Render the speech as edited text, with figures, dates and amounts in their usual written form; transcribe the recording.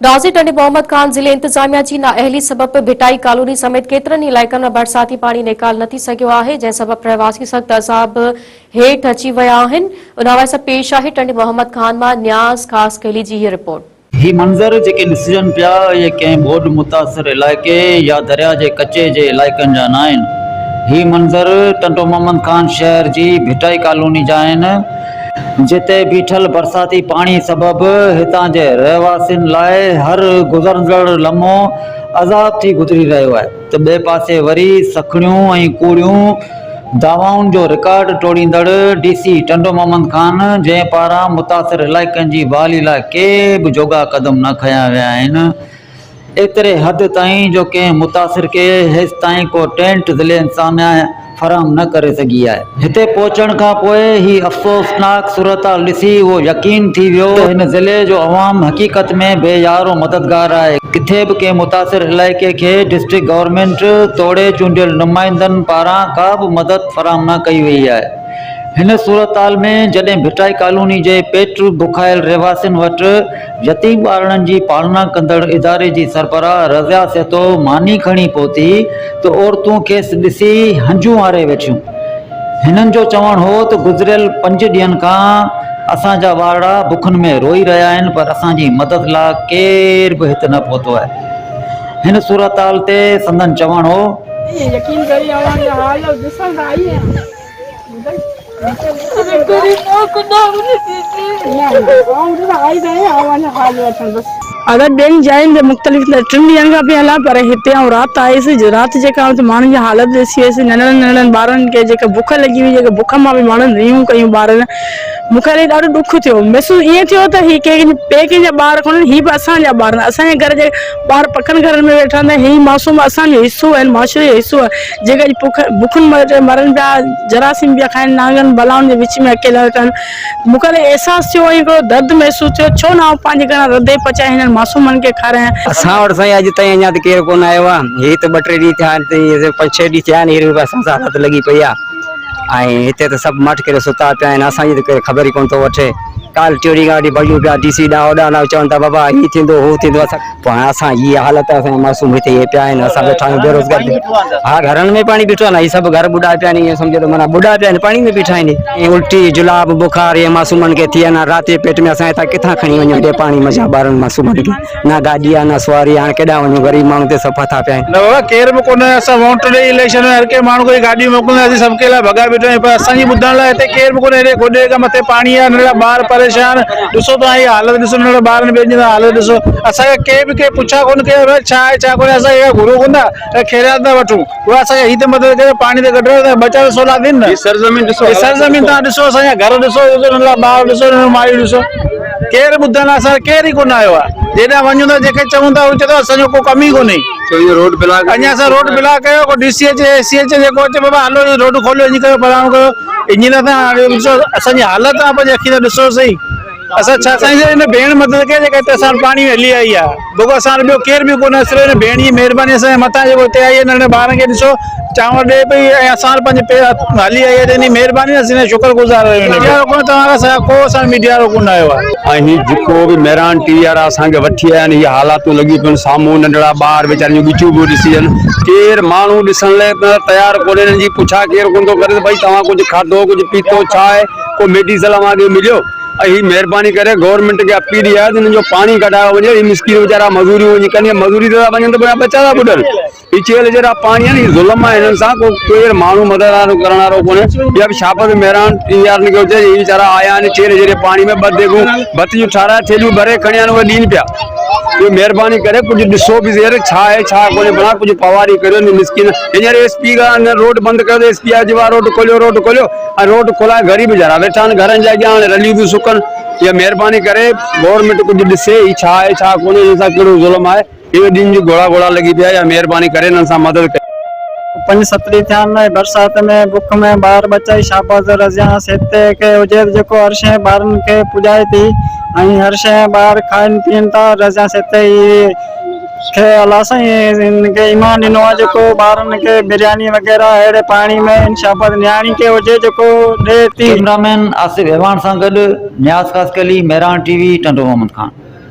ناظر ٽنڊي محمد خان ضلعي انتظاميا جي نااهلي سبب ڀٽائي ڪالوني سميت ڪيترن ئي علائقن مان برساتي پاڻي نيڪال نه ٿي سگهيو آهي جنهن سبب رهواسي سخت عذاب هيٺ اچي ويا آهن ان حوالي سان پيش آهي ٽنڊي محمد خان مان نياز خاصخيلي جي هي رپورٽ. هي منظر جيڪي ڏسجن پيا اهي ڪنهن ٻوڏ متاثر علائقي يا درياء جي ڪچي جي علائقن جا ناهن هي منظر ٽنڊو محمد خان شهر جي ڀٽائي ڪالوني جا آهن. جتي بيٺل برساتي پاڻي سبب هتان جي رهواسين لاء هر گذرندڙ لمحو عذاب ٿي گذري رهيو آهي ته ٻئي پاسي وري سکڻيون ۽ ڪوڙيون دعوائن جو رڪارڊ ٽوڙيندڙ ڊي سي ٽنڊو محمد خان جنهن پاران متاثر علائقن جي بحالي لاء ڪي به جوڳا قدم نه کنيا ويا آهن ايتري حد تائين جو ڪنهن متاثر کي هيستائين ڪو ٽينٽ ضلعي انتظاميا فراهم نه ڪري سگهي آهي. هتي پهچڻ کان پوء هي افسوسناڪ صورتحال ڏسي اهو يقين ٿي ويو ته هن ضلعي جو عوام حقيقت ۾ بي يار و مددگار آهي. ڪٿي به ڪنهن متاثر علائقي کي ڊسٽرڪٽ گورنمينٽ توڙي چونڊيل نمائندن پاران ڪا به مدد فراهم نه ڪئي وئي آهي. هن صورتحال ۾ جڏهن ڀٽائي ڪالوني جي پيٽ بکايل رهواسين وٽ يتيم ٻارڙن جي پالنا ڪندڙ اداري جي سربراهه رضيه سهتو ماني کڻي پهتي ته عورتون کيس ڏسي هنجون هاري ويٺيون. هنن جو چوڻ هو ته گذريل پنج ڏينهن کان اسان جا ٻارڙا بکن ۾ روئي رهيا آهن پر اسان جي مدد لا ڪير به هت نه پهتو آهي. هن صورتحال تي سندن چوڻ هو. يقين ڪري اوهان جا حال ڏسڻ ته آئي آهيان. اگر ٻين جاين تي مختلف ٽن ڏينهن کان پئي هلان پر هتي آئون رات آيس رات جيڪا آئون ماڻهن جي حالت ڏسي ويس ننڍڙن ننڍڙن ٻارن کي جيڪا بک لڳي هئي جيڪا بک مان به ماڻهن ريون ڪيون ٻارن مون کي الائي ڏاڍو ڏک ٿيو محسوس ائين ٿيو ته هي ڪنهن ٻئي ڪنهن جا ٻار ڪونهن هي به اسان جا ٻار آهن اسان جي گهر جا ٻار پڪن گهرن ۾ ويٺا آهن هي معصوم اسان جو حصو آهن معاشري جو حصو آهن جيڪي اڄ بک بکن مرن پيا، جراثيم پيا کائن، نانگن بلائن جي وچ ۾ اڪيلا ويٺا آهن. مون کي الائي احساس ٿيو ۽ هڪڙو درد محسوس ٿيو، ڇو نه آئون پنهنجي گهران رڌي پچائي هنن معصومن کي کارايان. اسان وٽ سائين اڄ تائين اڃا ته ڪير ڪونه آيو آهي. هي ته ٻه ٽي ڏينهن ٿيا آهن پنج ڇهه ڏينهن ٿيا آهن هينئر به اسان سان حالت لڳي پئي آهي ۽ هتي ته سڀ ماٺ ڪري ستا پيا آهن اسان جي ته ڪير خبر ئي ڪونه ٿو وٺي. ڪالهه ٽيون ڏينهن کان وٺي ڀڄون پيا ڊي سي ڏانهن هوڏانهن ڏانهن چون ٿا بابا هي ٿيندو هو ٿيندو اسان پوء هاڻي اسان جي اها حالت آهي اسان جا معصوم هتي اهي پيا آهن اسان ويٺا آهيون بيروزگار ٿي ها گهرن ۾ پاڻي بيٺو آهي نه هي سڀ گهر ٻڏا پيا آهن ائين سمجهو ته معنيٰ ٻڏا پيا آهن پاڻي ۾ بيٺا آهن ۽ الٽي جلاب بخار اهي معصومن کي ٿي ويا رات جي پيٽ ۾ اسان هتان ڪٿان کڻي وڃون هيڏي پاڻي منجهان ٻارن معصومن کي نه گاڏي آهي نه سواري آهي هاڻي ڪيڏانهن وڃون غريب ماڻهو تي سڀ ڦاٿا پيا آهن. نه بابا ڪير به ڪونه اسان ووٽ ڏئي اليڪشن ۾ هر ڪنهن ماڻهو کي گاڏيون موڪليندا اسين سڀ ڪنهن لاء ڀڳا بيٺا آهيون پر اسان جي ٻڌڻ لاء هتي ڪير به ڪونه هيڏي گوڏي کان مٿي پاڻي آهي ننڍڙا ٻار پريشان ڏسو توهان هي حالت ڏسو ننڍڙا ٻارن ٻين جي حالت ڏسو اسان کي ڪنهن به ڪنهن پڇا ڪونه ڪئي آهي ڇا آهي ڇا ڪونهي اسان کي گهرو ڪونه ٿا ۽ خيرات ٿا وٺون اها اسان کي هي ته مدد ڪريو پاڻي ته ڪڍرايو ته ٻچا ته سولا ٿين نه هي سرزمين ڏسو هي سرزمين توهان ڏسو اسان جا گهر ڏسو ڏسو ننڍڙا ٻار ڏسو ننڍڙيون مايون ڏسو ڪير ٻڌڻ لاء اسان ڪير ئي ڪونه آيو آهي جيڏانهن وڃون ٿا جيڪي چئون ٿا هو چئي ٿو اسان جو ڪو ڪم ئي ڪونهي روڊ بلاڪ اڃا اسان روڊ بلاڪ ڪيو ڪو ڊي سي اچي اي سي اچي جيڪو اچي بابا هلو روڊ کوليو ائين ڪيو فلاڻو ڪيو ائين نه ٿا ڏسو اسان جي حالت توهان پنهنجي اکين سان ڏسو سهي اسان ڇا سائين هن ڀيڻ مدد ڪئي جيڪا هتي اسان وٽ پاڻي ۾ هلي آئي آهي بابا اسان وٽ ٻيو ڪير به ڪونهي صرف هن ڀيڻ جي مهرباني اسان جي مٿان جيڪو هتي آئي آهي ننڍڙن ٻارن کي ڏسو چانور ڏئي پئي ۽ اسان وٽ پنهنجي پير هلي آئي آهي ته هن جي مهرباني اسين هن جا شڪر گذار آهيون ميڊيا وارو ڪونه توهان کان سواء ڪو اسان وٽ ميڊيا وارو ڪونه آيو آهي. ۽ هي جيڪو به مهراڻ ٽي وي وارا اسان کي وٺي آيا آهن هي حالاتون لڳيون پيون آهن سامهون ننڍڙا ٻار ويچارن جون ڳچيون پيون ڏسجن ڪير ماڻهو ڏسڻ لاء تيار ڪونهي هنن جي پڇا ڪير ڪونه ٿو ڪري ته ڀئي توهان ڪجهه کاڌو ڪجهه پيتو ڇا آهي ڪو ميڊيسل اوهان کي مليو ۽ هي مهرباني ڪري گورنمينٽ کي اپيل اها آهي ته هنن جو پاڻي ڪڍايو وڃي هي مسڪين ويچارا مزوريون وڃي ڪن يا مزوري تي ٿا وڃن ته پويان ٻچا ٿا ٻڏن هي چيلهه جيڏا پاڻي آهن هي ظلم آهي هنن سان ڪو ڪير ماڻهو مدد وارو ڪرڻ وارو ڪونهي اها به شابس مهراڻ ٽي وارن کي هجي هي ويچارا آيا آهن چيلهه جيڏي پاڻي ۾ ٻه ديڳون ڀت جون ٺاراهي ٿيلهيون ڀري کڻي آيا آهن اهي ڏين پيا اهي مهرباني ڪري ڪجهه ڏسو به زير ڇا آهي ڇا ڪونهي ڀلا ڪجهه پواري ڪريو هن مسڪين هينئر ايس پي کان روڊ بند ڪيو ته ايس پي آيو چيو آهي روڊ کوليو روڊ کوليو ۽ روڊ کولائي غريب ويچارا ويٺا آهن گهرن جي اڳيان هاڻي رليون ٿيون سڪن اها مهرباني ڪري گورنمينٽ ڪجهه ڏسي هي ڇا آهي ڇا ڪونهي هن سان ڪهڙو ظلم آهي اهي ڏينهن جون گهوڙا گهوڙا لڳي پيا اها مهرباني ڪري هنن سان مدد ڪئي. پنج ست ڏينهن ٿيا آهن برسات ۾ بک ۾ ٻار ٻچا ئي شاباس رضيان سيتي کي هجي ته جيڪو هر شيء ٻارن کي پڄائي ٿي ۽ هر شيء ٻار کائن پيئن ٿا رضيان سيتي ئي کي الله سائين هن کي ايمان ڏنو آهي جيڪو ٻارن کي برياني وغيره اهڙي پاڻي ۾ ان شاباس نياڻي کي هجي جيڪو ڏي ٿي. ڪئميرا مين آصف اعواڻ سان گڏ نياز خاصخيلي، مهراڻ ٽي وي، ٽنڊو محمد خان.